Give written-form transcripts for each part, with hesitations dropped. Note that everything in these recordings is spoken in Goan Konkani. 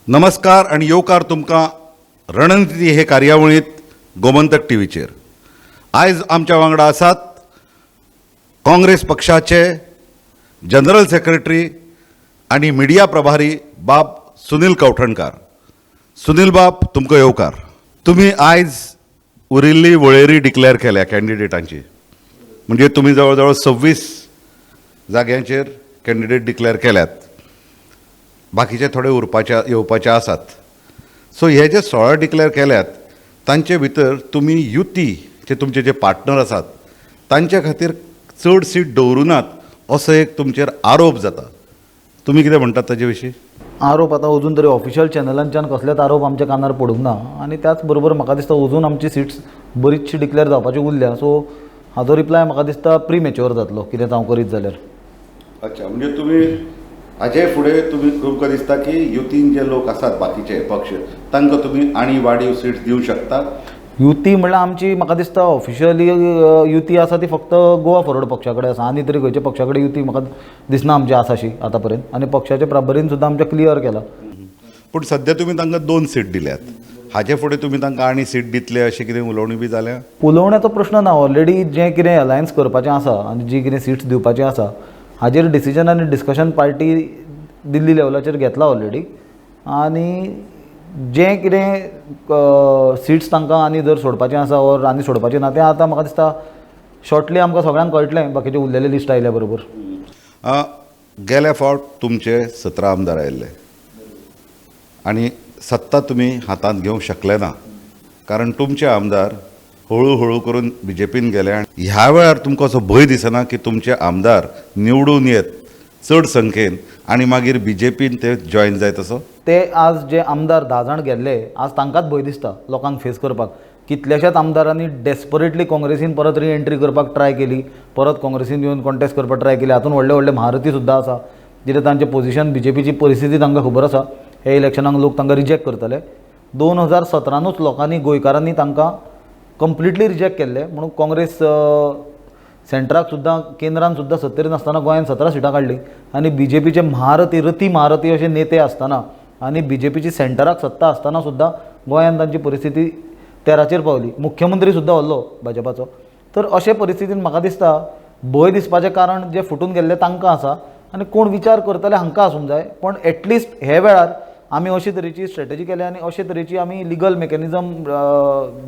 नमस्कार आनी येवकार तुमकां रणनिती हे कार्यावळींत गोमंतक टीव्हीचेर. आयज आमच्या वांगडा आसात काँग्रेस पक्षाचे जनरल सेक्रेटरी आनी मिडिया प्रभारी बाब सुनील कवठणकार. सुनील बाब, तुमकां येवकार. तुमी आयज उरिल्ली वळेरी डिक्लेअर केल्या कॅन्डिडेटांची, म्हणजे तुमी जवळ जवळ 26 जाग्यांचेर कॅन्डिडेट डिक्लेअर केल्यात. बाकीचे थोडे उरपाचे, येवपाचे आसात. सो हे जे 16 डिक्लेअर केल्यात, तांचे भितर तुमी युती जे तुमचे जे पार्टनर आसात तांचे खातीर चड सीट दवरुनात असो एक तुमचेर आरोप जाता. तुमी कितें म्हणटात ताजे विशीं? आरोप आतां अजून तरी ऑफिशियल चॅनलांच्यान कसलेच आरोप आमच्या कानार पडूंक ना आनी त्याच बरोबर म्हाका दिसता अजून आमची सिट्स बरीचशी डिक्लेअर जावपाची उरल्या. सो हाजो रिप्लाय म्हाका दिसता प्रिमेच्युअर जातलो कितेंच हांव करीत जाल्यार. अच्छा, म्हणजे तुमी हाजे फुडें तुमी तुमकां दिसता की युतीन जे लोक आसात, बाकीचे पक्ष, तांकां तुमी आनी वाडीव सीट्स दिवंक शकता? युती म्हणल्यार आमची म्हाका दिसता ऑफिशियली युती आसा ती फक्त गोवा फॉरवर्ड पक्षा कडेन आसा. आनी तरी खंयच्या पक्षा कडेन युती म्हाका दिसना आमची आसा अशी आतां पर्यंत आनी पक्षाच्या प्रभारीन सुद्दां आमच्या क्लियर केला. पूण सद्या तुमी तांकां दोन सीट दिल्यात. हाजे फुडें तुमी तांकां आनी सीट दितले अशें कितें उलोवणी बी जाल्या? उलोवण्याचो प्रश्न ना. ऑलरेडी जें कितें अलायन्स करपाचें आसा आनी जी कितें सिट्स दिवपाचें आसा हाजेर डिसिजन आनी डिस्कशन पार्टी दिल्ली लेवलाचेर घेतला ऑलरेडी. आनी जें कितें सिट्स तांकां आनी जर सोडपाचें आसा ओर आनी सोडपाचें ना, तें आतां म्हाका दिसता शॉर्टली आमकां सगळ्यांक कळटलें, बाकीचें उरलेलें लिस्ट आयल्या बरोबर. गेल्या फावट तुमचे 17 आमदार आयिल्ले आनी सत्ता तुमी हातांत घेवंक शकले ना, कारण तुमचे आमदार हळू हळू करून बीजेपीन गेले. आनी ह्या वेळार तुमकां असो भंय दिसना की तुमचे आमदार निवडून येत चड संख्येन आनी मागीर बीजेपीन ते जॉयन जायत असो? ते आज जे आमदार 10 जाण गेल्ले, आज तांकांच भंय दिसता लोकांक फेस करपाक. कितल्याशाच आमदारांनी डेस्परेटली काँग्रेसीन परत रिएंट्री करपाक ट्राय केली, परत काँग्रेसीन येवन कॉन्टेस्ट करपाक ट्राय केली. हातूंत व्हडले व्हडले महारथी सुद्दां आसा, कित्याक तांचें पोजिशन, बीजेपीची परिस्थिती तांकां खबर आसा. हे इलेक्शनाक लोक तांकां रिजेक्ट करतले. 2017नूच लोकांनी, गोंयकारांनी तांकां कंप्लिटली रिजेक्ट केल्ले. म्हणून काँग्रेस सेंट्राक सुद्दां, केंद्रान सुद्दां सत्तेर नासतना गोंयान 17 सिटां काडलीं. आनी बीजेपीचे महारथी, रथी महारथी अशे नेते आसतना आनी बीजेपीची सेंटराक सत्ता आसतना सुद्दां गोंयान तांची परिस्थिती 13चेर पावली. मुख्यमंत्री सुद्दां हरलो भाजपाचो. तर अशे परिस्थितीन म्हाका दिसता भंय दिसपाचें कारण जे फुटून गेल्ले तांकां आसा आनी कोण विचार करतले हांकां आसूंक जाय. पण एटलिस्ट हे वेळार आमी अशे तरेची स्ट्रेटजी केल्या आनी अशे तरेची आमी लिगल मेकॅनिजम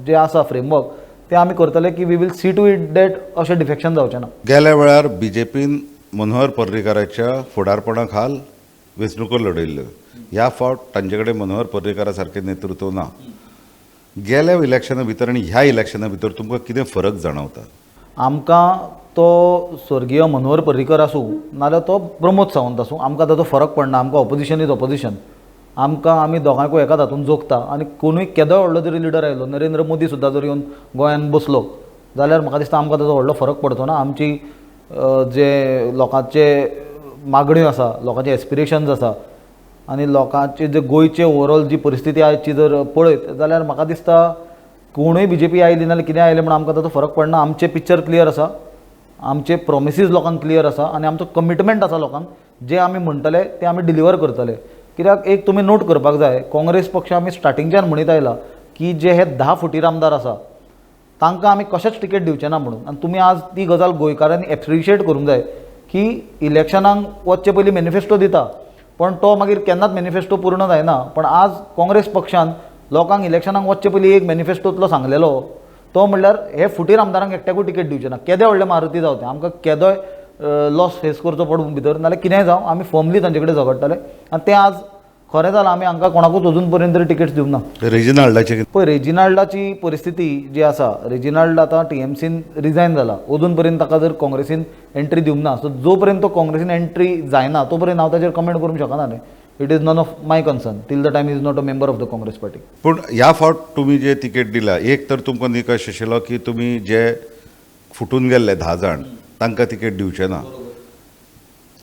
जे आसा, फ्रेमवर्क, ते आमी करतले की we will see to it that अशें डिफेक्शन जावचें ना. गेल्या वेळार बीजेपीन मनोहर पर्रीकाराच्या फुडारपणा खाल वेंचणुको लढयल्ल्यो. ह्या फावट तांचे कडेन मनोहर पर्रीकारा सारकें नेतृत्व ना. गेल्या इलेक्शना भितर आनी ह्या इलेक्शना भितर तुमकां कितें फरक जाणवता? आमकां तो स्वर्गीय मनोहर पर्रीकर आसूं नाजाल्यार तो प्रमोद सावंत आसूं, आमकां ताचो फरक पडना. आमकां ऑपोजिशन is opposition. आमकां आमी दोगांयकूय एकाच हातून जोखता आनी कोणूय केदोय व्हडलो जरी लिडर आयलो, नरेंद्र मोदी सुद्दां जर येवन गोंयांत बसलो जाल्यार म्हाका दिसता आमकां ताचो व्हडलो फरक पडचो ना. आमची जे लोकांचे मागण्यो आसा, लोकांचे एस्पिरेशन्स आसा आनी लोकांचे जे गोंयचे ओवरऑल जी परिस्थिती आयची जर पळयत जाल्यार म्हाका दिसता कोणूय बीजेपी आयली नाल्यार कितें आयलें म्हूण आमकां ताचो फरक पडना. आमचें पिक्चर क्लियर आसा, आमचे प्रोमिसीस लोकांक क्लियर आसा आनी आमचो कमिटमेंट आसा लोकांक. जे आमी म्हणटले ते आमी डिलिवर करतले. कित्याक एक तुमी नोट करपाक जाय, काँग्रेस पक्ष आमी स्टार्टिंगच्यान म्हणीत आयला की जे हे 10 फुटीर आमदार आसा तांकां आमी कशेंच टिकेट दिवचे ना म्हणून. आनी तुमी आज ती गजाल गोंयकारांनी एप्रिशिएट करूंक जाय की इलेक्शनाक वचचे पयलीं मॅनिफेस्टो दिता, पण तो मागीर केन्नाच मॅनिफेस्टो पूर्ण जायना. पण आज काँग्रेस पक्षान लोकांक इलेक्शनाक वचचे पयलीं एक मॅनिफेस्टोंतलो सांगलेलो, तो म्हणल्यार हे फुटीर आमदारांक एकट्याकूय टिकेट दिवचे ना, केदे व्हडले मारुती जावं ते. आमकां केदोय लॉस फेस करचो पडूं भितर नाल्यार कितेंय जावं, आमी फर्मली तांचे कडेन झगडटले. आनी तें आज खरें जालां. आमी हांकां कोणाकूच अजून पर्यंत तरी टिकेट्स दिवंक ना. रेजिनाल्डाचे? पळय, रेजिनाल्डाची परिस्थिती जी आसा, रेजिनाल्ड आतां टीएमसीन रिजायन जाला. अजून पर्यंत ताका जर काँग्रेसीन एंट्री दिवंक ना, सो जो पर्यंत तो काँग्रेसीन एंट्री जायना तो पर्यंत हांव ताजेर कमेंट करूंक शकना न्ही. It is none of my concern till the time he's not a member of the Congress party. पूण ह्या फावट तुमी जे तिकेट दिला, एक तर तुमकां निकश आशिल्लो की तुमी जे फुटून गेल्ले 10 जाण तांकां तिकेट दिवचे ना.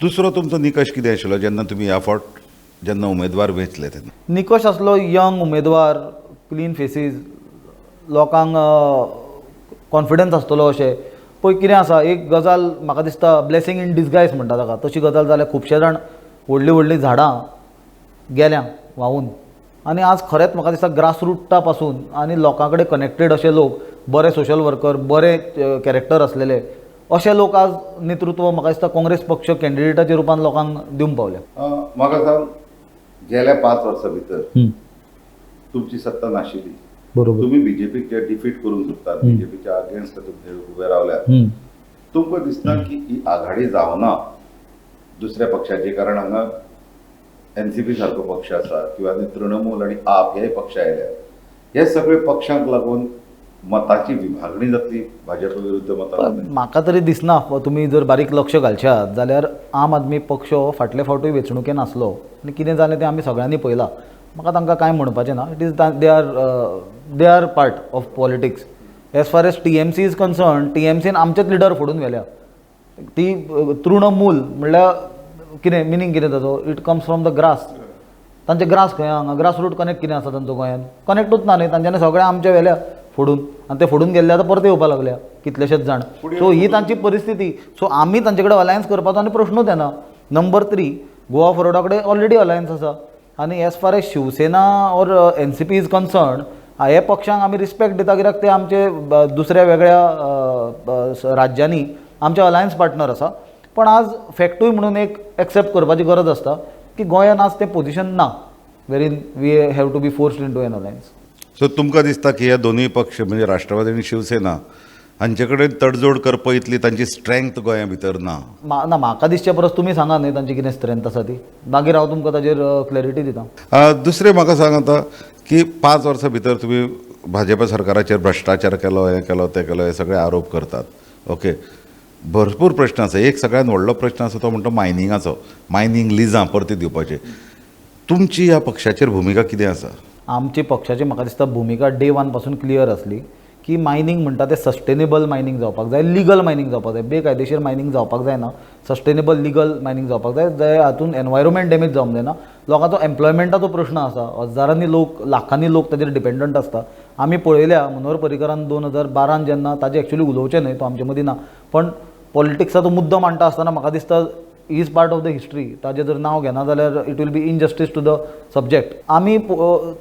दुसरो तुमचो निकश कितें आशिल्लो जेन्ना तुमी ह्या फावट जेन्ना उमेदवार वेंचले तेन्ना? निकश आसलो यंग उमेदवार, क्लीन फेसीस, लोकांक कॉन्फिडन्स आसतलो अशें. पळय कितें आसा, एक गजाल म्हाका दिसता ब्लेसींग इन डिसगायज म्हणटा ताका, तशी गजाल जाल्यार खुबशे जाण व्हडलीं व्हडलीं झाडां गेल्या. व्हांवून. आनी आज खरेंच म्हाका दिसता ग्रासरुटा पासून आनी लोकां कडेन कनेक्टेड अशे लोक, बरे सोशल वर्कर, बरे कॅरेक्टर आसलेले अशे लोक आज नेतृत्व म्हाका दिसता काँग्रेस पक्ष कॅन्डिडेटाच्या रुपान लोकांक दिवंक पावल्या. म्हाका सांग, गेल्या 5 वर्सां भितर तुमची सत्ता नाशिल्ली, बरोबर, तुमी बीजेपीक जे डिफीट करूंक सोदतात, बीजेपीच्या अगेन्स्ट तुमी उबे रावल्यात, तुमकां दिसना की ही आघाडी जावना दुसऱ्या पक्षाची? कारण हांगा एनसीपी सारको पक्ष आसा किंवा आनी तृणमूल आनी आप हे पक्ष आयल्यात, हे सगळे पक्षांक लागून मताची विभागणी जातली भाजपा विरुद्ध मतां? म्हाका तरी दिसना. तुमी जर बारीक लक्ष घालशात जाल्यार आम आदमी पक्ष हो फाटले फावटूय वेंचणुकेन आसलो आनी कितें जालें तें आमी सगळ्यांनी पळयलां. म्हाका तांकां कांय म्हणपाचें ना. It is they are part of politics. As far as TMC is concern, टीएमसीन आमचेच लिडर फोडून व्हेल्या. ती तृणमूल म्हणल्यार कितें, मिनींग कितें ताजो? It comes from the grass. तांचे ग्रास खंय हांगा, ग्रास रूट कनेक्ट कितें आसा तांचो गोंयांत? कनेक्टूच ना न्ही. तांच्यांनी सगळें आमचें व्हेल्या फोडून आनी ते फोडून गेल्ले आतां परते येवपा लागल्या कितलेशेच जाण. सो ही तांची परिस्थिती. सो आमी तांचे कडेन अलायन्स करपाचो आनी प्रश्नूच येना. नंबर 3, गोवा फॉरवर्डा कडेन ऑलरेडी अलायन्स आसा आनी as far as Shiv Sena or NCP is concern, हे पक्षांक आमी रिस्पेक्ट दिता कित्याक ते आमचे दुसऱ्या वेगळ्या राज्यांनी आमचे अलायन्स पार्टनर आसा. पण आज फॅक्टूय म्हणून एक एक्सेप्ट करपाची गरज आसता की गोंयान आज तें पोजिशन ना wherein we have to be forced into an alliance. So तुमकां दिसता की हे दोनूय पक्ष म्हणजे राष्ट्रवादी आनी शिवसेना हांचे कडेन तडजोड करपा इतली तांची स्ट्रेंथ गोंया भितर ना? ना, म्हाका दिसचे परस तुमी सांगा न्ही तांची कितें स्ट्रेंथ आसा ती, मागीर हांव तुमकां ताजेर क्लॅरिटी दिता. दुसरें म्हाका सांग आतां की 5 वर्सां भितर तुमी भाजपा सरकाराचेर भ्रश्टाचार केलो, हें केलो, तें केलो, हे सगळे आरोप करतात. ओके, भरपूर प्रश्न आसा. एक सगळ्यात व्हडलो प्रश्न आसा तो म्हणटा मायनिंगाचो, मायनींग लिजां परती दिवपाची. तुमची ह्या पक्षाचेर भुमिका कितें आसा? आमची पक्षाची म्हाका दिसता भुमिका डे 1 पासून क्लियर आसली की मायनींग म्हणटा तें सस्टेनेबल मायनींग जावपाक जाय, लिगल मायनींग जावपाक जाय, बेकायदेशीर मायनींग जावपाक जायना, सस्टेनेबल लिगल मायनींग जावपाक जाय, जे हातून एनवायरमेंट डॅमेज जावंक जायना. लोकांचो एम्प्लॉयमेंटाचो प्रश्न आसा, हजारांनी लोक, लाखांनी लोक ताजेर डिपेंडंट आसता. आमी पळयल्या मनोहर पर्रीकरान 2012 जेन्ना ताजें एक्चुअली उलोवचें न्हय, तो आमचे मदीं ना, पण पॉलिटिक्साचो मुद्दो मांडटा आसतना म्हाका दिसता is part of the history. ताजें जर नांव घेना जाल्यार it will be injustice to the subject. आमी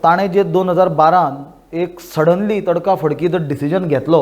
ताणें जे 2012 एक सडनली तडका फडकी जर डिसिजन घेतलो,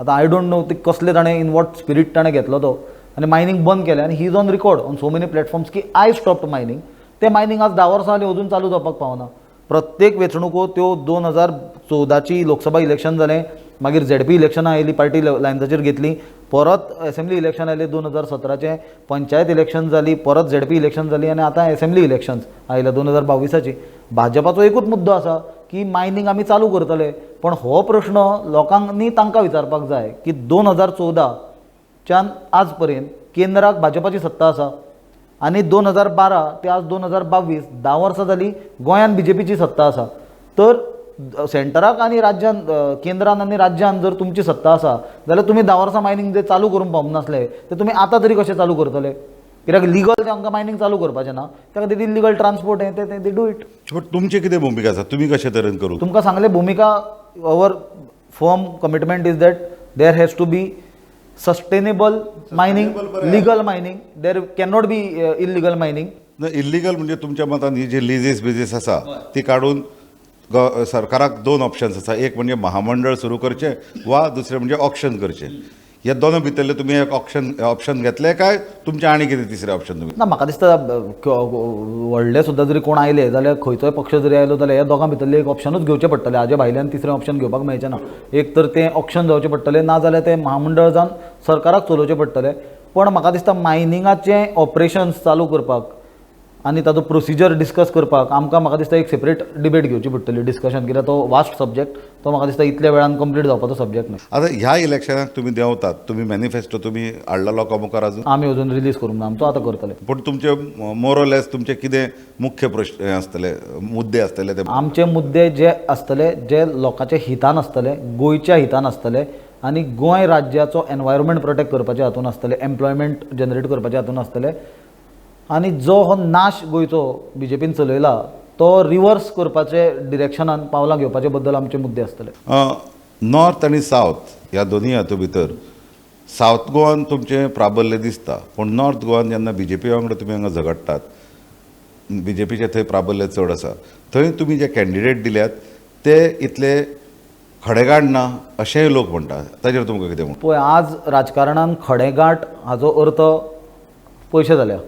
आतां I don't know ती कसले ताणें इन what spirit ताणें घेतलो तो, आनी मायनींग बंद केलें. आनी he is on record on so many platforms की I stopped mining. तें मायनींग आज 10 वर्सां जालीं अजून चालू जावपाक पावना. प्रत्येक वेंचणुको त्यो 2014ची लोकसभा इलेक्शन जालें, मागीर झेडपी इलेक्शनां आयलीं, पार्टी लायन्साचेर घेतली, परत एसेंब्ली इलेक्शन आयलें 2017चें, पंचायत इलेक्शन जाली, परत झेडपी इलेक्शन जाली आनी आतां एसेंब्ली इलेक्शन्स आयल्या 2022ची. भाजपाचो एकूच मुद्दो आसा की मायनींग आमी चालू करतले, पण हो प्रश्न लोकांनी तांकां विचारपाक जाय की 2014च्यान आज पर्यंत केंद्राक भाजपाची सत्ता आसा आनी 2012 ते आज 2022, 10 वर्सां जाली गोंयान बीजेपीची सत्ता आसा. तर सेंटराक आनी राज्यान, केंद्रान आनी राज्यान जर तुमची सत्ता आसा जाल्यार तुमी 10 वर्सां मायनींग जे चालू करूंक पावूंक नासले ते तुमी आतां तरी कशें चालू करतले? कित्याक लिगल तांकां मायनींग चालू करपाचें ना, त्या खातीर इलिगल ट्रान्सपोर्ट हें तें they do it. पण तुमची कितें भुमिका आसा, तुमी कशे तरेन करूं? तुमकां सांगलें भुमिका, our firm commitment is that there has to be sustainable mining, legal mining, there cannot be illegal mining. ना, इल्लिगल म्हणजे तुमच्या मतान ही जी लिजीस बिजीस आसा ती काडून सरकाराक 2 ऑप्शन्स आसा, एक म्हणजे महामंडळ सुरू करचें वा दुसरें म्हणजे ऑक्शन करचें. ह्या दोनों भितरलें तुमी एक ऑप्शन घेतलें काय तुमचें आनी कितें तिसरें ऑप्शन तुमी? ना, म्हाका दिसता व्हडले सुद्दां जरी कोण आयले जाल्यार, खंयचोय पक्ष जरी आयलो जाल्यार ह्या दोगां भितरलें एक ऑप्शनूच घेवचें पडटलें. हाजे भायल्यान तिसरें ऑप्शन घेवपाक मेळचें ना. एक तर तें ऑक्शन जावचें पडटलें, ना जाल्यार तें महामंडळ जावन सरकाराक चलोवचें पडटलें. पण म्हाका दिसता मायनिंगाचें ऑपरेशन्स चालू करपाक आनी ताजो प्रोसिजर डिस्कस करपाक आमकां म्हाका दिसता एक सेपरेट डिबेट घेवची पडटली, डिस्कशन, कित्याक तो वास्ट सब्जेक्ट, तो म्हाका दिसता इतल्या वेळान कंप्लीट जावपाचो सब्जेक्ट न्हय. आतां ह्या इलेक्शनाक तुमी देंवतात, तुमी मॅनिफेस्टो तुमी हाडला लोकां मुखार अजून? आमी अजून रिलीज करूंक ना आमचो, आतां करतले. पूण तुमचे मोर ऑर लेस तुमचे कितें मुख्य प्रश्न हे आसतले, मुद्दे आसतले ते? आमचे मुद्दे जे आसतले जे लोकांच्या हितान आसतले, गोंयच्या हितान आसतले आनी गोंय राज्याचो एनवायरमेंट प्रोटेक्ट करपाच्या हातून आसतले, एम्प्लॉयमेंट जनरेट करपाच्या हातून आसतले आनी जो हो नाश गोंयचो बीजेपीन चलयला तो रिवर्स करपाचे डिरेक्शनान पावलां घेवपाचे बद्दल आमचे मुद्दे आसतले. नॉर्थ आनी सावथ ह्या दोनूय हातूं भितर सावथ गोवान तुमचें प्राबल्य दिसता, पूण नॉर्थ गोवान जेन्ना बीजेपी वांगडा तुमी हांगा झगडटात, बीजेपीचें थंय प्राबल्य चड आसा, थंय तुमी जे कॅन्डिडेट दिल्यात ते इतले खडेगांठ ना अशेंय लोक म्हणटात, ताचेर तुमकां कितें म्हणटा? पळय, आज राजकारणान खडेगांठ हाजो अर्थ पयशे जाल्या.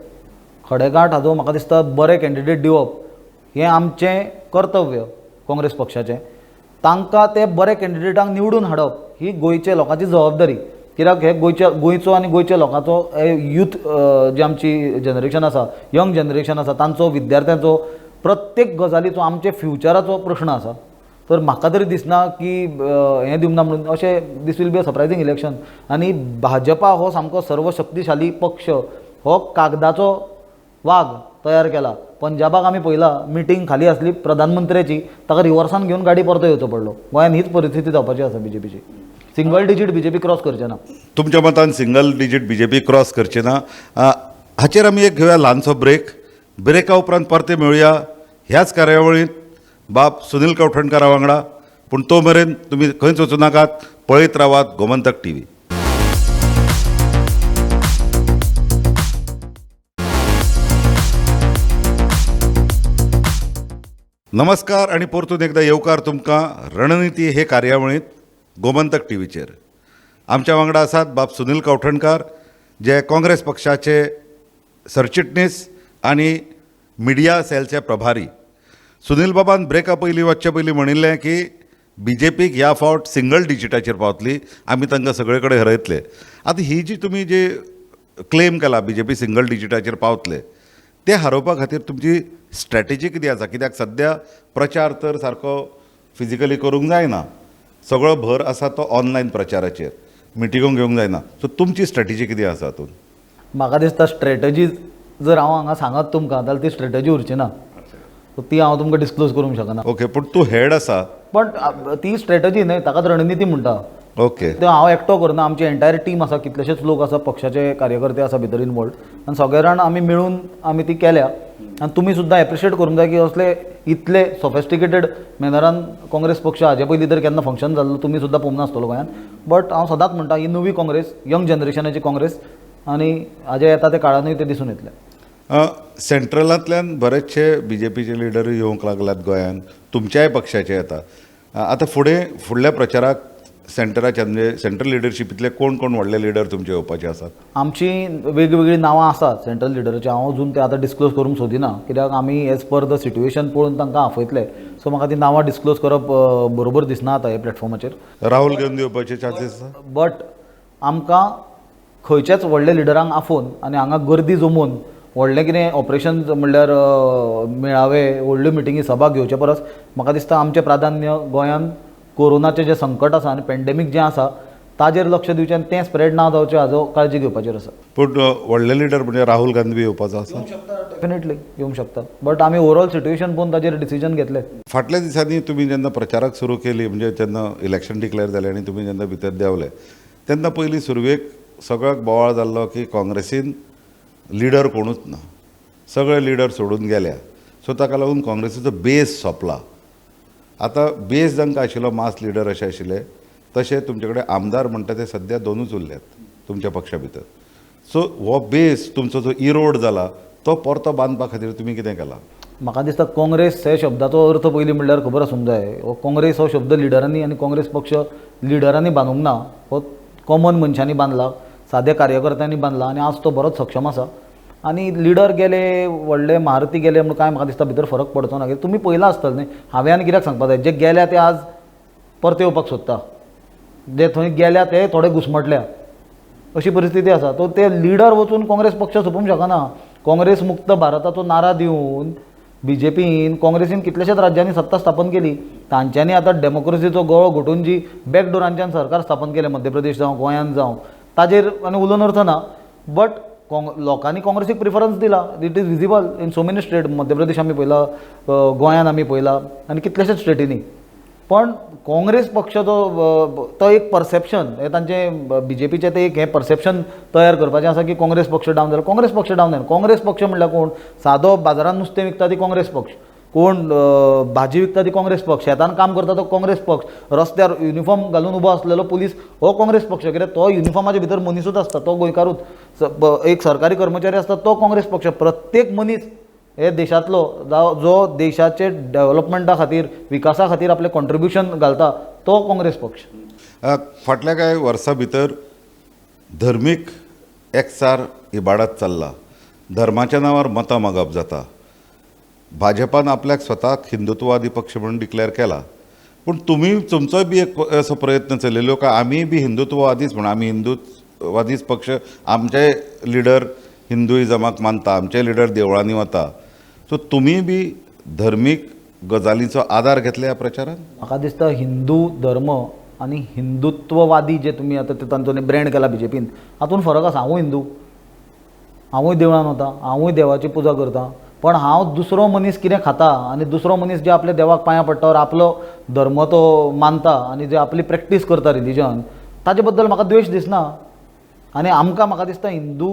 खडेगांठ हाजो म्हाका दिसता बरे कॅन्डिडेट दिवप हें आमचें कर्तव्य काँग्रेस पक्षाचें. तांकां ते बरे कॅन्डिडेटांक निवडून हाडप ही गोंयच्या लोकांची जबाबदारी. कित्याक हे गोंयचो आनी गोंयच्या लोकांचो यूथ जी आमची जनरेशन आसा, यंग जनरेशन आसा, तांचो विद्यार्थ्यांचो प्रत्येक गजालीचो आमचे फ्युचराचो प्रश्न आसा. तर म्हाका तरी दिसना की हें दिवंक ना म्हणून अशें this will be a surprising election. आनी भाजपा हो सामको सर्वशक्तिशाली पक्ष, हो कागदाचो वाग तयार केला. पंजाबाक आमी पळयला मिटींग खाली आसली प्रधानमंत्र्याची, ताका रिवर्सान घेवन गाडी परतो येवचो पडलो. गोंयांत हीच परिस्थिती जावपाची आसा बीजेपीची. सिंगल डिजीट बीजेपी क्रॉस करचे ना. तुमच्या मतान सिंगल डिजीट बीजेपी क्रॉस करचे ना. हाचेर आमी एक घेवया ल्हानसो ब्रेक. ब्रेका उपरांत परते मेळुया ह्याच कार्यावळींत बाब सुनील कवठणकारा वांगडा. पूण तो मेरेन तुमी खंयच वचूं नाकात, पळयत रावात गोमंतक टीव्ही. नमस्कार आनी परतून एकदां येवकार तुमकां रणनिती हे कार्यावळींत गोमंतक टीव्हीचेर. आमच्या वांगडा आसात बाब सुनील कवठणकार, जे काँग्रेस पक्षाचे सरचिटणीस आनी मिडिया सेलचे प्रभारी. सुनील बाबान ब्रेका पयलीं वचचे पयलीं म्हणिल्लें की बीजेपीक ह्या फावट सिंगल डिजिटाचेर पावतली, आमी तांकां सगळे कडेन हरयतले. आतां ही जी तुमी जी क्लेम केला बीजेपी सिंगल डिजिटाचेर पावतले, ते हारोवपा खातीर तुमची स्ट्रॅटेजी कितें आसा? कित्याक सद्या प्रचार तर सारको फिजिकली करूंक जायना, सगळो भर आसा तो ऑनलायन प्रचाराचेर, मिटिंगो घेवंक जायना. सो तुमची स्ट्रॅटेजी कितें आसा हातूंत? म्हाका दिसता स्ट्रॅटजी जर हांव हांगा सांगत तुमकां जाल्यार ती स्ट्रॅटजी उरची ना, सो ती हांव तुमकां डिस्क्लोज करूंक शकना. ओके, पूण तूं हेड आसा. पण ती स्ट्रॅटजी न्हय, ताकाच रणनिती म्हणटा. ओके, ते हांव एकटो करना, आमची एंटायर टीम आसा, कितलेशेच लोक आसा, पक्षाचे कार्यकर्ते आसा भितर इनवॉल्ड, आनी सगळे जाण आमी मेळून आमी ती केल्या. आनी तुमी सुद्दां एप्रिशिएट करूंक जाय की असले इतले सोफिस्टिकेटेड मॅनरान काँग्रेस पक्ष हाजे पयलीं तर केन्ना फंक्शन जाल्लो तुमी सुद्दां पळोवंक नासतलो गोंयांत. बट हांव सदांच म्हणटा ही नवी काँग्रेस, यंग जनरेशनाची काँग्रेस, आनी हाजे येता त्या काळानूय तें दिसून येतलें. सेंट्रलांतल्यान बरेचशे बीजेपीचे लिडरूय येवंक लागल्यात गोंयांत, तुमच्याय पक्षाचे येता. आतां फुडें फुडल्या प्रचाराक सेंटराच्या म्हणजे सेंट्रल लिडरशिपींतले कोण कोण व्हडले लिडर तुमचे येवपाचे आसात? आमची वेगवेगळीं नांवां आसात सेंट्रल लिडराची, हांव अजून ते आतां डिस्क्लोज करूंक सोदिना, कित्याक आमी एज पर the situation पळोवन तांकां आफयतले. सो म्हाका ती नांवां डिस्क्लोज करप बरोबर दिसना आतां ह्या प्लॅटफॉर्माचेर. राहुल गांधी येवपाचे चान्सीस आसा? बट आमकां खंयच्याच व्हडल्या लिडरांक आफोवन आनी हांगा गर्दी जमोवन व्हडलें कितें ऑपरेशन म्हणल्यार मेळावे, व्हडल्यो मिटिंगी, सभा घेवचे परस म्हाका दिसता आमचें प्राधान्य गोंयांत कोरोनाचें जें संकट आसा आनी पेंडेमीक जें आसा ताजेर लक्ष दिवचें आनी तें स्प्रेड ना जावचें हाजो काळजी घेवपाचेर आसा. पूण व्हडले लिडर म्हणजे राहुल गांधी येवपाचो आसा? डेफिनेटली येवंक शकता, बट आमी ओवरऑल सिट्युएशन पळोवन ताजेर डिसिजन घेतले. फाटल्या दिसांनी तुमी जेन्ना प्रचाराक सुरू केली, म्हणजे जेन्ना इलेक्शन डिक्लेअर जालें आनी तुमी जेन्ना भितर देंवले तेन्ना पयलीं सुरवेक सगळ्याक बोवाळ जाल्लो की काँग्रेसीन लिडर कोणूच ना, सगळे लिडर सोडून गेल्या, सो ताका लागून काँग्रेसीचो बेस सोंपला. आतां बेस जांकां आशिल्लो मास लिडर अशे आशिल्ले, तशे तुमचे कडेन आमदार म्हणटा ते सद्या दोनूच उरल्यात तुमच्या पक्षा भितर. सो हो बेस तुमचो जो इरोड जाला तो परतो बांदपा खातीर तुमी कितें केलां? म्हाका दिसता काँग्रेस हे शब्दाचो अर्थ पयलीं म्हणल्यार खबर आसूंक जाय. हो काँग्रेस हो शब्द लिडरांनी आनी काँग्रेस पक्ष लिडरांनी बांदूंक ना, हो कॉमन मनशांनी बांदला, साद्या कार्यकर्त्यांनी बांदला आनी आज तो बरोच सक्षम आसा. आनी लिडर गेले, व्हडले महारथी गेले म्हणून कांय म्हाका दिसता भितर फरक पडचो ना. कित्याक तुमी पळयलां आसतलें न्ही, हांवें आनी कित्याक सांगपा जाय, जे गेल्या ते आज परते येवपाक सोदता, जे थंय गेल्या ते थोडे घुसमटल्या, अशी परिस्थिती आसा. तो ते लिडर वचून काँग्रेस पक्ष सोंपोवंक शकना. काँग्रेस मुक्त भारताचो नारा दिवन बीजेपीन काँग्रेसीन कितल्याशाच राज्यांनी सत्ता स्थापन केली, तांच्यांनी आतां डेमोक्रेसीचो गळो घोटून जी बॅकडोरांच्यान सरकार स्थापन केलें, मध्य प्रदेश जावं गोंयांत जावं, ताजेर आनी उलोवन अर्थ ना. बट लोकांनी काँग्रेसीक प्रिफरन्स दिला, it is visible in so many state. Madhya Pradesh आमी पळयला, गोंयांत आमी पळयला आनी कितल्याशाच स्टेटींनी. पण काँग्रेस पक्षाचो तो एक परसेप्शन हे तांचें बीजेपीचें ते एक हें परसेप्शन तयार करपाचें आसा की काँग्रेस पक्ष डावन जालो. काँग्रेस पक्ष डावन जायना. काँग्रेस पक्ष म्हणल्यार कोण? सादो बाजारांत नुस्तें विकता ती काँग्रेस पक्ष, कोण भाजी विकता ती काँग्रेस पक्ष, शेतान काम करता तो काँग्रेस पक्ष, रस्त्यार युनिफॉर्म घालून उबो आसलेलो पुलीस हो काँग्रेस पक्ष. कित्याक तो युनिफॉर्माच्या भितर मनिसूच आसता, तो गोंयकारूच, एक सरकारी कर्मचारी आसता तो काँग्रेस पक्ष. प्रत्येक मनीस हे देशांतलो जो देशाचे डेवलपमेंटा खातीर, विकासा खातीर आपलें कॉन्ट्रिब्युशन घालता तो काँग्रेस पक्ष. फाटल्या कांय वर्सां भितर धर्मीक एकचार इबाडत चल्ला, धर्माच्या नांवार मतां मागप जाता. भाजपान आपल्याक स्वताक हिंदुत्ववादी पक्ष म्हणून डिक्लेअर केला, पूण तुमी तुमचोय बी एक असो प्रयत्न चलयलो काय आमी बी हिंदुत्ववादीच म्हणून, आमी हिंदुत्ववादीच पक्ष, आमचे लिडर हिंदुइजमाक मानता, आमचे लिडर देवळांनी वता, सो तुमी बी धर्मीक गजालींचो आदार घेतले ह्या प्रचारान? म्हाका दिसता हिंदू धर्म आनी हिंदुत्ववादी जे तुमी आतां ते तांचो ब्रँड केला बीजेपीन, हातूंत फरक आसा. हांवूय हिंदू, हांवूय देवळान वता, हांवूय देवाची पुजा करता, पण हांव दुसरो मनीस कितें खाता आनी दुसरो मनीस जे आपल्या देवाक पांयां पडटा वा आपलो धर्म तो मानता आनी जे आपली प्रॅक्टीस करता रिलीजन, ताजे बद्दल म्हाका द्वेश दिसना. आनी आमकां म्हाका दिसता हिंदू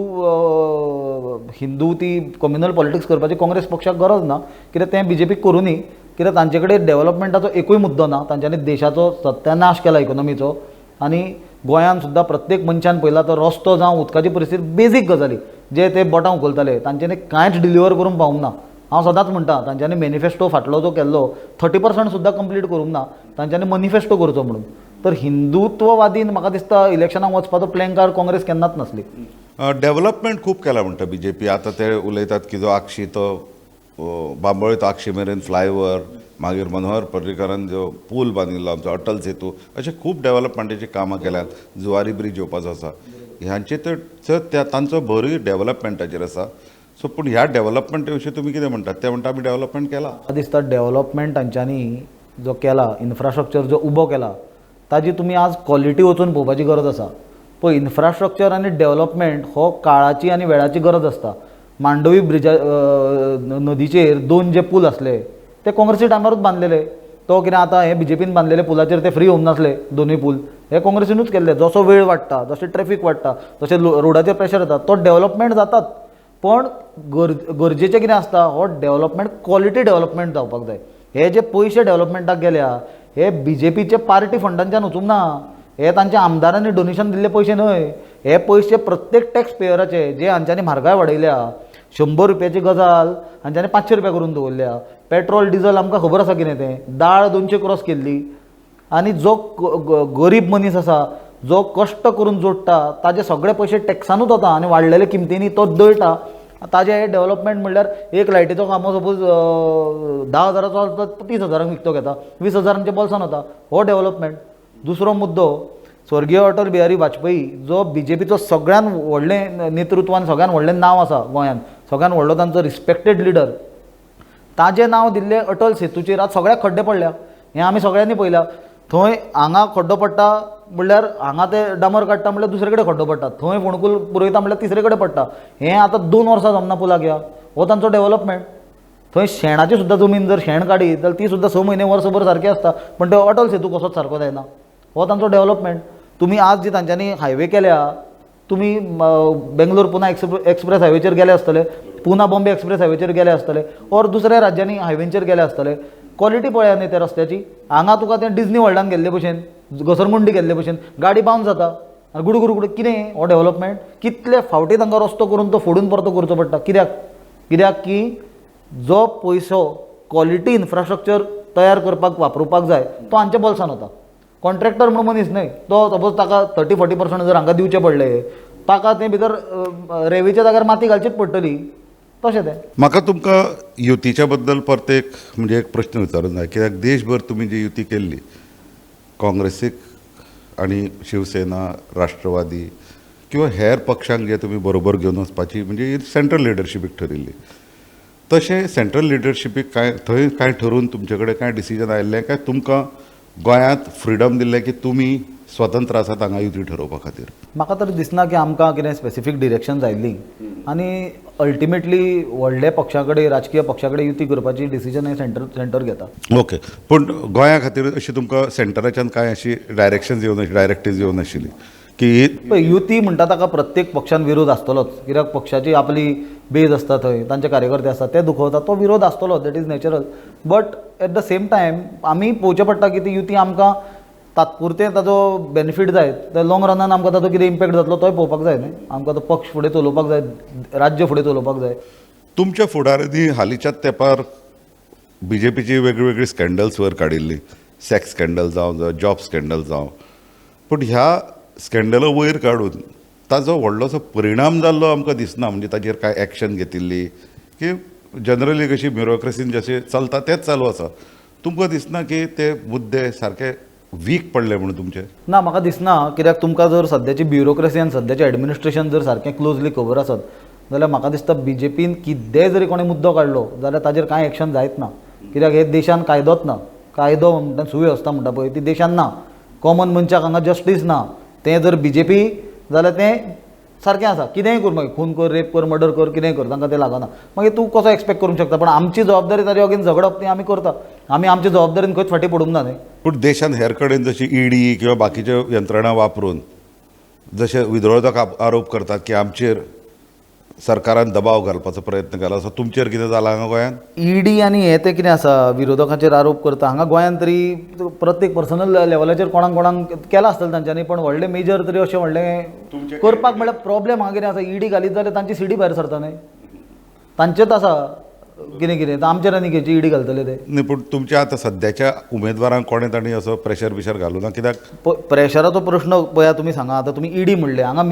हिंदू ती कम्युनल पॉलिटिक्स करपाची काँग्रेस पक्षाक गरज ना, कित्याक तें बीजेपीक करुनी, कित्याक तांचे कडेन डेवलपमेंटाचो एकूय मुद्दो ना. तांच्यांनी देशाचो सत्यानाश केला इकोनॉमीचो, आनी गोंयांत सुद्दां प्रत्येक मनशान पळयला तो रस्तो जावं उदकाची परिस्थिती, बेजीक गजाली जे ते बोटां उखलताले तांच्यांनी कांयच डिलिव्हर करूंक पावूंक ना. हांव सदांच म्हणटा तांच्यांनी मॅनिफेस्टो फाटलो जो केल्लो 30% सुद्दां कंप्लीट करूंक ना, तांच्यांनी मॅनिफेस्टो करचो म्हणून. तर हिंदुत्ववादीन म्हाका दिसता इलेक्शनाक वचपाचो प्लॅन कार काँग्रेस केन्नाच नासली. डेवलपमेंट खूब केला म्हणटा बीजेपी. आतां ते उलयतात की जो आक्षी तो बांबोळे तो आक्षी मेरेन फ्लायओवर, मागीर मनोहर पर्रीकरान जो पूल बांदिल्लो आमचो अटल सेतू, अशें खूब डेवलपमेंटाचीं कामां केल्यात. जुवारी ब्रीज येवपाचो आसा, ह्यांचे तर चड त्या तांचो भरूय डेवलपमेंटाचेर आसा. सो पूण ह्या डेवलपमेंटा विशीं तुमी कितें म्हणटात? ते म्हणटा आमी डेवलपमेंट केला. म्हाका दिसता डेवलपमेंट तांच्यांनी जो केला, इन्फ्रास्ट्रक्चर जो उबो केला, ताजी तुमी आज क्वॉलिटी वचून पळोवपाची गरज आसा. पळय, इन्फ्रास्ट्रक्चर आनी डेवलपमेंट हो काळाची आनी वेळाची गरज आसता. मांडवी ब्रिजा नदीचेर दोन जे पूल आसले ते काँग्रेसी टायमारूच बांदलेले. तो कितें आतां हे बीजेपीन बांदलेले पुलाचेर ते फ्री येवंक नासले, दोनूय पूल हे काँग्रेसीनूच केल्ले. जसो वेळ वाडटा, जशें ट्रॅफीक वाडटा, तशें रोडाचेर प्रेशर येता, तो डेवलपमेंट जातात. पण गरजेचें कितें आसता, हो डेवलपमेंट क्वॉलिटी डेवलपमेंट जावपाक जाय. हे जे पयशे डेवलपमेंटाक गेल्या हे बीजेपीचे पार्टी फंडांच्यान वचूंक ना, हे तांच्या आमदारांनी डोनेशन दिल्ले पयशे न्हय, हे पयशे प्रत्येक टॅक्स पेयराचे, जे हांच्यांनी म्हारगाय वाडयल्या. 100 रुपयाची गजाल हांच्यांनी 500 रुपया करून दवरल्या. पेट्रोल डिजल आमकां खबर आसा कितें तें, दाळ 200 क्रॉस केल्ली. आनी जो गरीब मनीस आसा, जो कश्ट करून जोडटा, ताजे सगळे पयशे टॅक्सानूच वता आनी वाडलेले किमतींनी तो दळटा. ताजें हे डेवलपमेंट म्हणल्यार एक लायटीचो खांबो सपोज 10,000चो आसता, 30,000 विकतो घेता, 20,000 आमच्या बोल्सान वता. हो डेवलपमेंट. दुसरो मुद्दो, स्वर्गीय अटल बिहारी वाजपेयी जो बीजेपीचो सगळ्यान व्हडलें नेतृत्व आनी सगळ्यान व्हडलें नांव आसा गोंयांत, सगळ्यान व्हडलो तांचो रिस्पेक्टेड लिडर, ताजें नांव दिल्लें अटल सेतूचेर आज सगळ्याक खड्डे पडल्या. हें आमी सगळ्यांनी पळयलां. थंय हांगा खड्डो पडटा म्हणल्यार हांगा ते डांबर काडटा म्हणल्यार दुसरे कडेन खड्डो पडटा, थंय फोंडकूल पुरयता म्हणल्यार तिसरे कडेन पडटा. हें आतां 2 वर्सां जमना पुलाक. ह्या हो तांचो डेवलपमेंट. थंय शेणाची सुद्दां जमीन जर शेण काडीत जाल्यार ती सुद्दां 6 म्हयने वर्सभर सारकी आसता, पण ते अटल सेतू कसोच सारको जायना. हो तांचो डेवलपमेंट. तुमी आज जी तांच्यांनी हायवे केल्या, तुमी बेंगलोर पुना एक्सप्रेस हायवेचेर गेले आसतले, पुना बॉम्बे एक्सप्रेस हायवेचेर गेले आसतले, ऑर दुसऱ्या राज्यांनी हायवेंचेर गेले आसतले. क्वॉलिटी पळया न्ही त्या रस्त्याची. हांगा तुका तें डिजनी वर्ल्डान गेल्ले भशेन, घसरगुंडी गेल्ले भशेन गाडी बावन्स जाता आनी गुडू गुडू गुडू. कितें हो डेवलपमेंट? कितले फावटी तांकां रस्तो करून तो फोडून परतो करचो पडटा. कित्याक? कित्याक की जो पयसो क्वॉलिटी इन्फ्रास्ट्रक्चर तयार करपाक वापरुपाक जाय तो हांच्या बोल्सान वता. कॉन्ट्रॅक्टर म्हणून मनीस न्हय तो, सपोज ताका 30-40% जर हांगा दिवचे पडले, ताका ते भितर रेवेच्या जाग्यार माती घालचीच पडटली. तशें तें. म्हाका तुमकां युतीच्या बद्दल परत एक म्हणजे एक प्रश्न विचारूंक जाय, कित्याक देशभर तुमी जी युती केल्ली काँग्रेसीक आनी शिवसेना, राष्ट्रवादी किंवा हेर पक्षांक जे तुमी बरोबर घेवन वचपाची म्हणजे सेंट्रल लिडरशिपीक ठरिल्ली, तशें सेंट्रल लिडरशिपीक कांय थंय कांय ठरोवन तुमचे कडेन कांय डिसिजन आयिल्लें काय तुमकां गोंयांत फ्रिडम दिल्लें की तुमी स्वतंत्र आसात हांगा युती ठरोवपा खातीर? म्हाका तर दिसना की आमकां कितें स्पेसिफीक डिरेक्शन आयिल्ली आनी अल्टिमेटली व्हडल्या पक्षा कडेन, राजकीय पक्षा कडेन युती करपाची डिसिजन हें सेंटर घेता. ओके, पूण गोंया खातीर अशी तुमकां सेंटराच्यान कांय अशी डायरेक्शन्स येवं नाशिल्ली, डायरेक्टिव्स येवं नाशिल्ली की पळय, युती म्हणटा ताका प्रत्येक पक्षान विरोध आसतलोच, कित्याक पक्षाची आपली बेज आसता, थंय तांचे कार्यकर्ते आसता, ते दुखवता, तो विरोध आसतलो, that is natural. But at the same time आमी पळोवचें पडटा की ती युती आमकां तात्पुरतें ताजो बेनिफीट जाय, तर लॉंग रनान आमकां ताजो कितें इम्पॅक्ट जातलो तोय पळोवपाक जाय न्हय. आमकां तो पक्ष फुडें चलोवपाक जाय, राज्य फुडें चलोवपाक जाय. तुमच्या फुडारांनी हालींच्याच तेंपार बीजेपीची वेगळी वेगळी स्कँडल्स वयर काडिल्ली, सॅक्स स्कँडल जावं, जॉब स्कँडल जावं, पूण ह्या स्कँडला वयर काडून ताजो व्हडलोसो परिणाम जाल्लो आमकां दिसना. म्हणजे ताजेर कांय एक्शन घेतिल्ली की जनरली कशी ब्युरोक्रेसीन जशें चलता तेंच चालू आसा. तुमकां दिसना की ते मुद्दे सारके वीक पडले म्हणून तुमचे? ना, म्हाका दिसना, कित्याक तुमकां जर सद्याची ब्युरोक्रेसी आनी सद्याचें एडमिनिस्ट्रेशन जर सारकें क्लोजली खबर आसत जाल्यार म्हाका दिसता बीजेपीन कितेंय जरी कोणें मुद्दो काडलो जाल्यार ताजेर कांय एक्शन जायत ना. कित्याक हे देशान कायदोच ना. कायदो म्हणटा सुवेवस्था म्हणटा पळय ती देशान ना. कॉमन मनशाक हांगा जस्टीस ना. तें जर बीजेपी जाल्यार तें सारकें आसा, कितेंय कर, मागीर खून कर, रेप कर, मर्डर कर, कितेंय कर, तांकां तें लागना. मागीर तूं कसो एक्सपेक्ट करूंक शकता? पण आमची जबाबदारी ताजे अगेन झगडप ती आमी करता. आमी आमच्या जबाबदारीन खंयच फाटीं पडूंक ना न्ही. पूण देशान हेर कडेन जशी ईडी किंवा बाकीच्यो यंत्रणा वापरून जशे विरोधक आरोप करतात की आमचेर सरकारान दबाव घालपाचो प्रयत्न केला, असो तुमचेर कितें जाला हांगा गोंयांत? ईडी आनी हे ते कितें आसा विरोधकांचेर आरोप करता. हांगा गोंयांत तरी प्रत्येक पर्सनल लेवलाचेर कोणाक कोणाक केला आसतलें तांच्यांनी, पण व्हडलें मेजर तरी अशें व्हडलें करपाक म्हळ्यार प्रॉब्लेम हांगा कितें आसा, ईडी घालीत जाल्यार तांची सीडी भायर सरता न्ही, तांचेच आसा कितें कितें, आमचेर आनी खंयची ईडी घालतले ते. न्ही, पूण तुमच्या आतां सद्याच्या उमेदवारांक कोणें तांणी असो प्रेशर बिशर घालूं ना कित्याक? प्रेशराचो प्रश्न पळया तुमी सांगा. आतां तुमी ईडी म्हणले, हांगा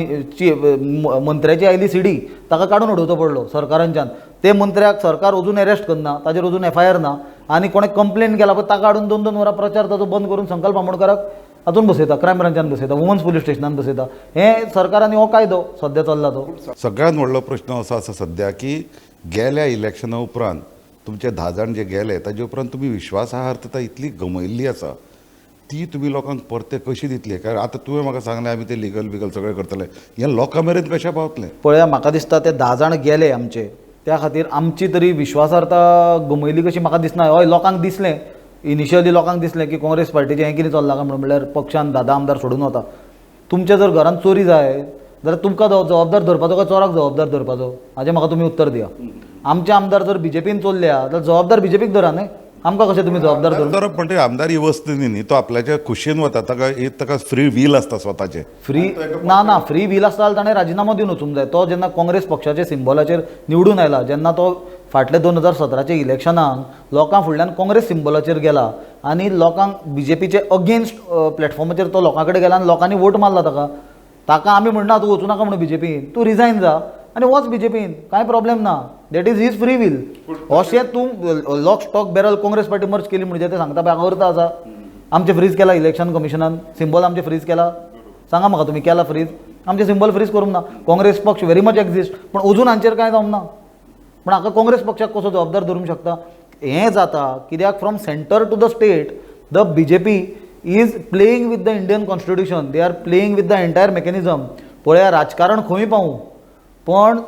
मंत्र्याची आयली सीडी, ताका काडून उडोवचो पडलो सरकारांच्यान. ते मंत्र्याक सरकार अजून एरेस्ट करना, ताजेर अजून एफआयआर ना, आनी कोणें कंप्लेन केला पळय ताका हाडून 2-2 वरां प्रचार ताजो बंद करून संकल्प आमोणकाराक हातून बसयता, क्रायम ब्रांचान बसयता, वुमन्स पुलीस स्टेशनान बसयता. हें सरकारान हो कायदो सद्या चल्ला तो. सगळ्यांत व्हडलो प्रश्न असो आसा सद्या की गेल्या इलेक्शना उपरांत तुमचे 10 जाण जे गेले ताजे उपरांत तुमी विश्वासार्हता इतली गमयल्ली आसा ती तुमी लोकांक परते कशी दितले? कारण आतां तुवें म्हाका सांगलें आमी ते लिगल बिगल सगळें करतले, हें लोकां मेरेन कशें पावतलें? पळया, म्हाका दिसता ते 10 जाण गेले आमचे, त्या खातीर आमची तरी विश्वासार्हता गमयली कशी म्हाका दिसना. हय, लोकांक दिसलें, इनिशियली लोकांक दिसलें की काँग्रेस पार्टीचें हें कितें चल्लां काय म्हणून, म्हणल्यार पक्षान 10 आमदार सोडून वता. तुमच्या जर घरांत चोरी जाय जाल्यार तुमकां जबाबदार धरपाचो काय चोराक जबाबदार धरपाचो, हाजें म्हाका तुमी उत्तर दिया. आमचे आमदार जर बीजेपीन चोरल्या जाल्यार जबाबदार बीजेपीक धरा न्ही, आमकां कशें तुमी जबाबदार धरून? धरप म्हणटा आमदार ही वस्त न्ही, तो आपल्याच्या खुशयेन वता, ताका फ्री व्हील आसता स्वताचें. फ्री ना ना, फ्री व्हील आसता जाल्यार ताणें राजिनामो दिवन वचूंक जाय. तो जेन्ना काँग्रेस पक्षाच्या सिम्बॉलाचेर निवडून आयला, जेन्ना तो फाटले 2017 इलेक्शनाक लोकां फुडल्यान काँग्रेस सिम्बॉलाचेर गेला आनी लोकांक बीजेपीचे अगेन्स्ट प्लॅटफॉर्माचेर तो लोकां कडेन गेला आनी लोकांनी वोट मारला ताका, ताका आमी म्हणना तूं वचूं नाका म्हणून बीजेपीन, तूं रिजायन जा आनी वच बीजेपीन, कांय प्रॉब्लेम ना, that is his free will. अशें तूं lock stock barrel Congress party merge केली म्हणजे ते सांगता पळय हांगा अर्थ आसा, आमचें फ्रीज केला इलेक्शन कमिशनान, सिम्बॉल आमचें फ्रीज केला, सांगा म्हाका तुमी केला फ्रीज? आमचें सिम्बॉल फ्रीज करूंक ना. काँग्रेस पक्ष व्हेरी मच एक्झिस्ट, पूण अजून हांचेर कांय जावंक ना. पूण हाका काँग्रेस पक्षाक कसो जबाबदार धरूंक शकता? हें जाता कित्याक from centre to the state the BJP is playing with the Indian constitution, they are playing with the entire mechanism. पळया राजकारण खंय पावूं, पण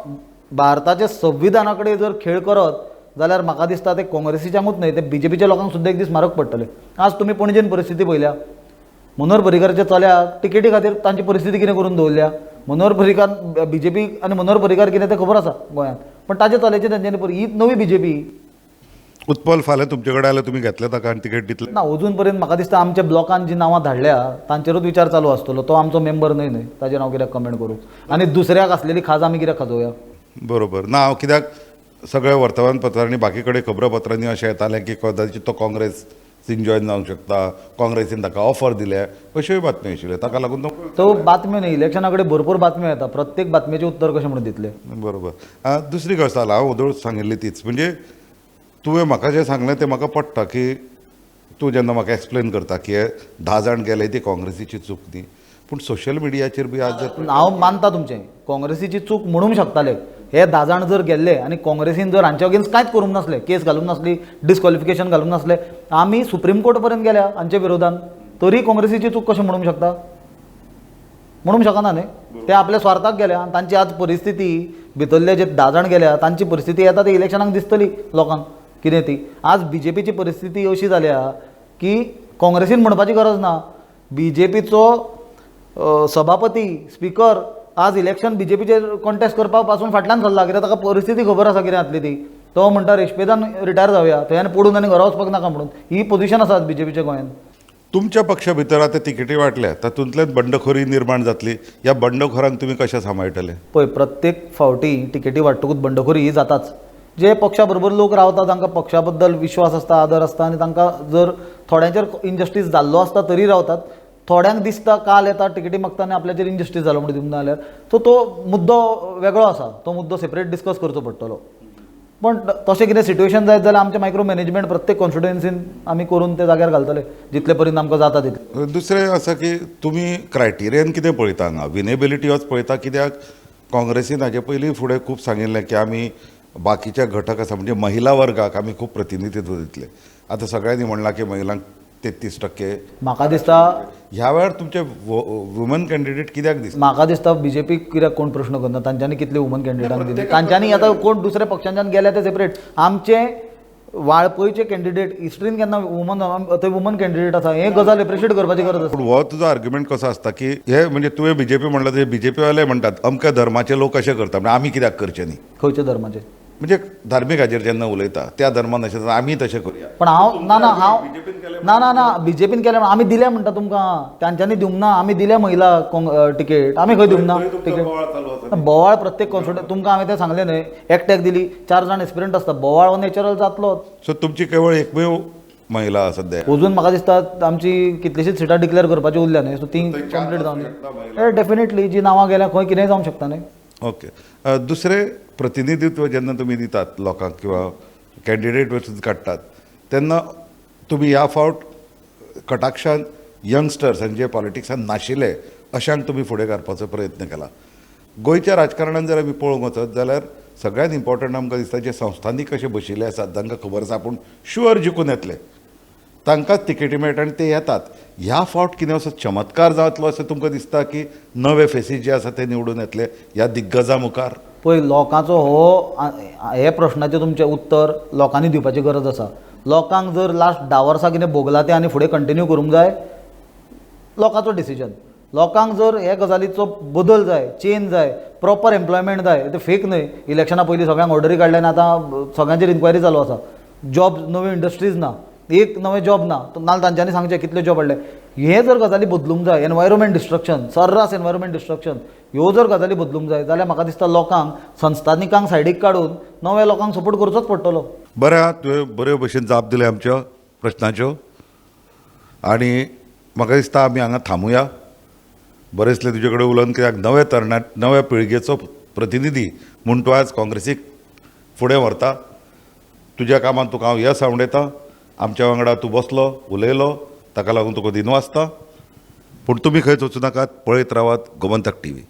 भारताच्या संविधाना कडेन जर खेळ करत जाल्यार म्हाका दिसता ते काँग्रेसीच्यांकूच न्हय, ते बीजेपीच्या लोकांक सुद्दां एक दीस म्हारग पडटले. आज तुमी पणजेन परिस्थिती पळयल्या, मनोहर पर्रीकाराच्या चल्याक तिकेटी खातीर तांची परिस्थिती कितें करून दवरल्या. मनोहर पर्रीकार बीजेपी आनी मनोहर पर्रीकार कितें तें खबर आसा गोंयांत, पण ताच्या चल्याची तांच्यांनी ही नवी बीजेपी. उत्पल फाल्यां तुमचे कडेन आयल्यार तुमी घेतले ताका आनी तिकेट दितले? ना, अजून पर्यंत म्हाका दिसता आमच्या ब्लॉकान जी नांवां धाडल्या तांचेरूच विचार चालू आसतलो. तो आमचो मेंबर न्हय न्हय, ताजेर हांव कित्याक कमेंट करूं आनी दुसऱ्याक आसलेली खाज आमी कित्याक खाजोवया? बरोबर ना, हांव कित्याक सगळ्या वर्तमानपत्रांनी बाकी कडेन खबरापत्रांनी अशें येतालें की कदाचित तो काँग्रेसीन जॉयन जावंक शकता, काँग्रेसीन ताका ऑफर दिल्या, अश्योय बातम्यो आशिल्ल्यो, ताका लागून तो बातम्यो न्ही, इलेक्शना कडेन भरपूर बातम्यो येता, प्रत्येक बातमेचें उत्तर कशें म्हणून दितले? बरोबर. दुसरी गजाल हांव वदोळ सांगिल्ली तीच, म्हणजे तुवें म्हाका जें सांगलें तें म्हाका पडटा की तूं जेन्ना म्हाका एक्सप्लेन करता की हे 10 जाण गेले ती काँग्रेसीची चूक न्ही, पूण सोशल मिडियाचेर बी आज जर हांव मानता तुमचें, काँग्रेसीची चूक म्हणूंक शकताले हे 10 जाण जर गेल्ले आनी काँग्रेसीन जर हांच्या अगेन्स्ट कांयच करूंक नासलें, केस घालूंक नासली, डिस्क्वॉलिफिकेशन घालूंक नासलें, आमी सुप्रीम कोर्ट पर्यंत गेल्या हांच्या विरोधान, तरी काँग्रेसीची चूक कशें म्हणूंक शकता? म्हणूंक शकना न्ही. ते आपल्या स्वार्थाक गेल्या आनी तांची आज परिस्थिती भितरले जे 10 जाण गेल्या तांची परिस्थिती येता ते इलेक्शनाक दिसतली लोकांक कितें ती. आज बीजेपीची परिस्थिती अशी जाल्या की काँग्रेसीन म्हणपाची गरज ना, बीजेपीचो सभापती स्पिकर आज इलेक्शन बीजेपीचेर कॉन्टेस्ट करपा पासून फाटल्यान सरला, कित्याक ताका परिस्थिती खबर आसा कितें जातली ती. तो म्हणटा रेशपेदान रिटायर जावया, थंय आनी पडून आनी घरा वचपाक नाका म्हणून. ही पोजिशन आसा आज बीजेपीच्या गोंयांत. तुमच्या पक्षा भितर आतां तिकेटी वांटल्या, तातूंतल्यान बंडखोरी निर्माण जातली, ह्या बंडखोरांक तुमी कशें सांबाळटले? पळय, प्रत्येक फावटी तिकेटी वांट्टकूच बंडखोरी ही जाताच. जे पक्षा बरोबर लोक रावता तांकां पक्षा बद्दल विश्वास आसता, आदर आसता आनी तांकां जर थोड्यांचेर इनजस्टीस जाल्लो आसता तरी रावतात. थोड्यांक दिसता काल येता तिकेटी मागता आनी आपल्याचेर इनजस्टीस जालो म्हणून दिवंक ना जाल्यार सो तो मुद्दो वेगळो आसा, तो मुद्दो सेपरेट डिस्कस करचो पडटलो. पण तशें कितें सिट्युएशन जायत जाल्यार आमचें मायक्रो मॅनेजमेंट प्रत्येक कॉन्स्टिट्युएन्सीन आमी करून ते जाग्यार घालतले जितले पर्यंत आमकां जाता तितलें. दुसरें आसा की तुमी क्रायटेरियन कितें पळयता हांगा, विनेबिलिटी होच पळयता कित्याक काँग्रेसीन हाजे पयलीं फुडें खूब सांगिल्लें की आमी बाकीचे घटक आसा म्हणजे महिला वर्गाक आमी खूब प्रतिनिधित्व दितले. आतां सगळ्यांनी म्हणलां की महिलांक 33%. म्हाका दिसता ह्या वेळार तुमचे वुमन कॅन्डिडेट कित्याक दिसता? म्हाका दिसता बीजेपी कित्याक कोण प्रश्न करना, तांच्यांनी कितले वुमन कॅन्डिडेटांक दिली, तांच्यांनी आतां कोण दुसऱ्या पक्षांच्यान गेल्या ते सेपरेट. आमचे वाळपयचे कॅन्डिडेट हिस्ट्रीन केन्ना वुमन थंय वुमन कॅन्डिडेट आसा, हे गजाल एप्रिशिएट करपाची गरज आसा. पूण हो तुजो आर्ग्युमेंट कसो आसता की हे म्हणजे तुवें बीजेपी म्हणलां ते बीजेपी वाले म्हणटात अमक्या धर्माचे लोक अशें करता, म्हणजे आमी कित्याक करचे न्ही? खंयच्या धर्माचे? म्हणजे धार्मीक हाजेर जेन्ना उलयता त्या धर्मान अशें जाता आमी तशें करुया. पण हांव ना ना हांव ना ना ना बीजेपीन केलें आमी दिल्या म्हणटा तुमकां, तांच्यांनी दिवंक ना, आमी दिल्या महिला तिकेट, आमी खंय दिवंक ना तिकेट? बोवाळ प्रत्येक कॉन्स्टिट्युएन्सी तुमकां हांवें तें सांगलें न्हय, एकट्याक दिली 4 जाण एस्पिरंट आसता, बोवाळ हो नॅचरल जातलो. सो तुमची केवळ एकमेव महिला सद्या अजून म्हाका दिसता आमची कितलीशीच सिटां डिक्लेअर करपाची उरल्या न्हय, सो ती कंप्लीट जावन डेफिनेटली जी नांवां गेल्या खंय कितेंय जावंक शकता न्हय. ओके, दुसरें प्रतिनिधित्व जेन्ना तुमी दितात लोकांक किंवा कॅन्डिडेट वचून काडटात तेन्ना तुमी ह्या फावट कटाक्षान यंगस्टर्स आनी जे पॉलिटिक्सान नाशिल्ले अशांक तुमी फुडें काडपाचो प्रयत्न केला. गोंयच्या राजकारणान जर आमी पळोवंक वचत जाल्यार सगळ्यांत इम्पॉर्टंट आमकां दिसता जे संस्थांनी कशे बशिल्ले आसात तांकां खबर आसा आपूण शुअर जिखून येतले, तांकांच तिकेटी मेळटा आनी ते येतात. ह्या फावट कितें असो चमत्कार जातलो अशें तुमकां दिसता की नवे फेसीस जे आसा ते निवडून येतले ह्या दिग्गजा मुखार? पळय लोकांचो हो हे प्रश्नाचें तुमचें उत्तर लोकांनी दिवपाची गरज आसा. लोकांक जर लास्ट 10 वर्सां कितें भोगलां तें आनी फुडें कंटिन्यू करूंक जाय, लोकांचो डिसिजन. लोकांक जर हे गजालीचो बदल जाय, चेंज जाय, प्रॉपर एम्प्लॉयमेंट जाय, तें फेक न्हय. इलेक्शना पयलीं सगळ्यांक ऑर्डरी काडल्या आनी आतां सगळ्यांचेर इन्क्वायरी चालू आसा. जॉब नव्यो इंडस्ट्रीज ना, एक नवें जॉब ना, नाल्यार तांच्यांनी सांगचें कितले जॉब हाडले. हे जर गजाली बदलूंक जाय, एनवायरमेंट डिस्ट्रक्शन, सर्रास एनवायरमेंट डिस्ट्रक्शन, ह्यो जर गजाली बदलूंक जाय जाल्यार म्हाका दिसता लोकांक संस्थानिकांक सायडीक काडून नव्या लोकांक सपोर्ट करचोच पडटलो. बरें आहा, तुवें बऱ्यो भशेन जाप दिली आमच्या प्रश्नाच्यो आनी म्हाका दिसता आमी हांगा थांबुया. बरें दिसलें तुजे कडेन उलोवन, कित्याक नवे तरणाट नव्या पिळगेचो प्रतिनिधी म्हूण तूं आज काँग्रेसीक फुडें व्हरता. तुज्या कामांत तुका हांव येस आवडयता. आमच्या वांगडा तूं बसलो, उलयलो, ताका लागून तुका दिनवासता. पूण तुमी खंयच वचूं नाकात, पळयत रावात गोमंतक टीव्ही.